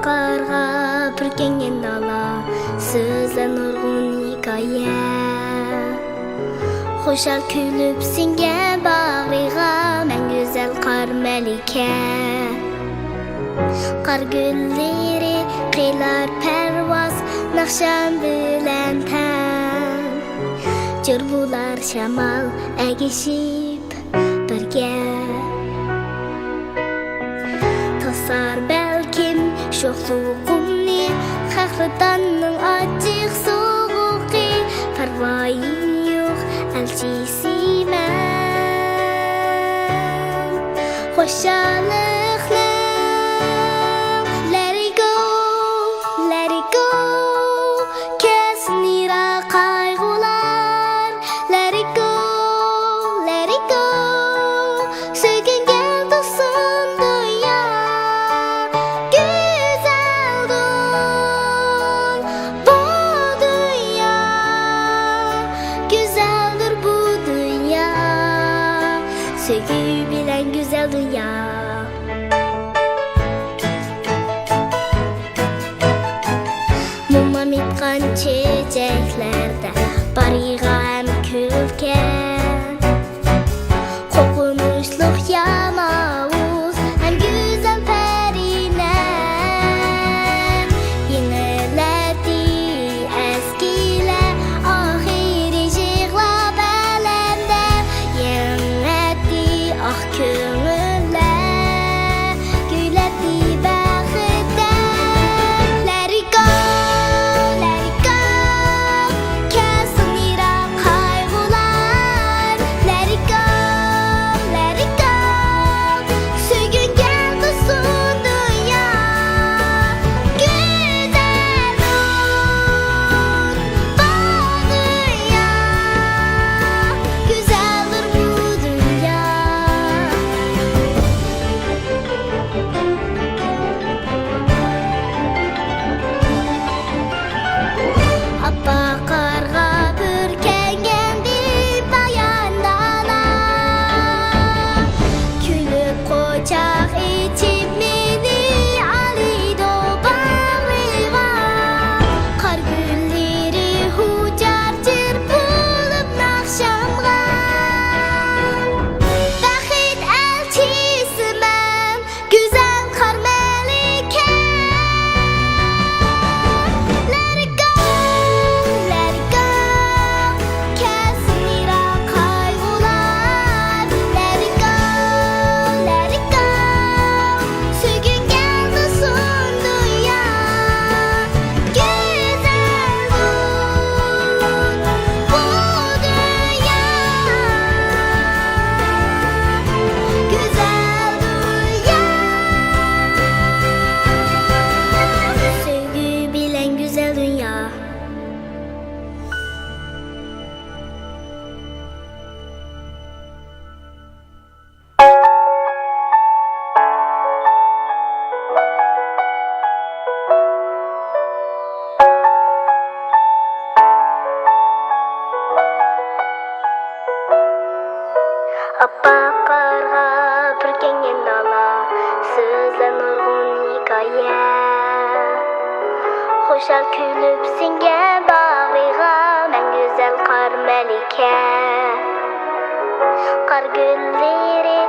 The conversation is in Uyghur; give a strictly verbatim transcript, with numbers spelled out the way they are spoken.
قارغا پۈركەنگەن دالا، سۆزلەر نۇرغۇن ھېكايە. خۇشال كۈلۈپ سىڭگەن باغرىغا مەڭگۈ گۈزەل قار مەلىكە. قار گۈللىرى قىلار پەرۋاز ناخشام بىلەن تەڭ. جور بولار شامال ئەگىشىپ بىرگە. تاسار بەلكىم شوخلۇقۇمنى، قەھرىتاننىڭ ئاچچىق سوغۇقى، پەرۋايىم يوق ئەلچىسىمەن. خۇشاللىقنىڭ let it go، let it go، كەتسۇن يىراق قايغۇلار. Let it go، let it go، سۆيگۈڭگە تولسۇن دۇنيا، گۈزەلدۇر بۇ دۇنيا، گۈزەلدۇر بۇ دۇنيا، سۆيگۈ بىلەن گۈزەل دۇنيا. مومام ئېيتقان چېچەكلەردە بار يىغا ھەم كۈلكە، قورقۇنچلۇق ياماۋۇز ھەم گۈزەل پەرىنە. يېڭىلاتتى ئەسكىلەر ئاخىرى يىغلاپ ئەلەمدە، يېڭىلاتتى ئاق كۆڭۈللەر. گۈلەتتى بەختتە. Let it go، let it go، كەتسۇن يىراق قايغۇلار. Let it go، let it go، سۆيگۈڭگە تولسۇن دۇنيا، گۈزەلدۇر بۇ دۇنيا، گۈزەلدۇر بۇ دۇنيا. ئاپئاق قارغا پۈركەنگەن بىپايان دالا، كۈلۈپ قۇچاق ئېچىپ مېنى ئالىدۇ باغرىغا. قار گۈللىرى ئۇچار چىرپىلىپ ناخشامغا، بەخت ئەلچىسىمەن گۈزەل قار مەلىكە. Let it go، let it go، كەتسۇن يىراق قايغۇلار. Let it go، let it go، سۆيگۈڭگە تولسۇن دۇنيا، گۈزەلدۇر بۇ دۇنيا، گۈزەل دۇنيا، سۆيگۈ بىلەن گۈزەل دۇنيا. ئاپئاق قارغا پۈركەنگەن دالا، سۆزلەر نۇرغۇن ھېكايە. خۇشال كۈلۈپ سىڭگەن باغرىغا مەڭگۈ گۈزەل قار مەلىكە. قار گۈللىرى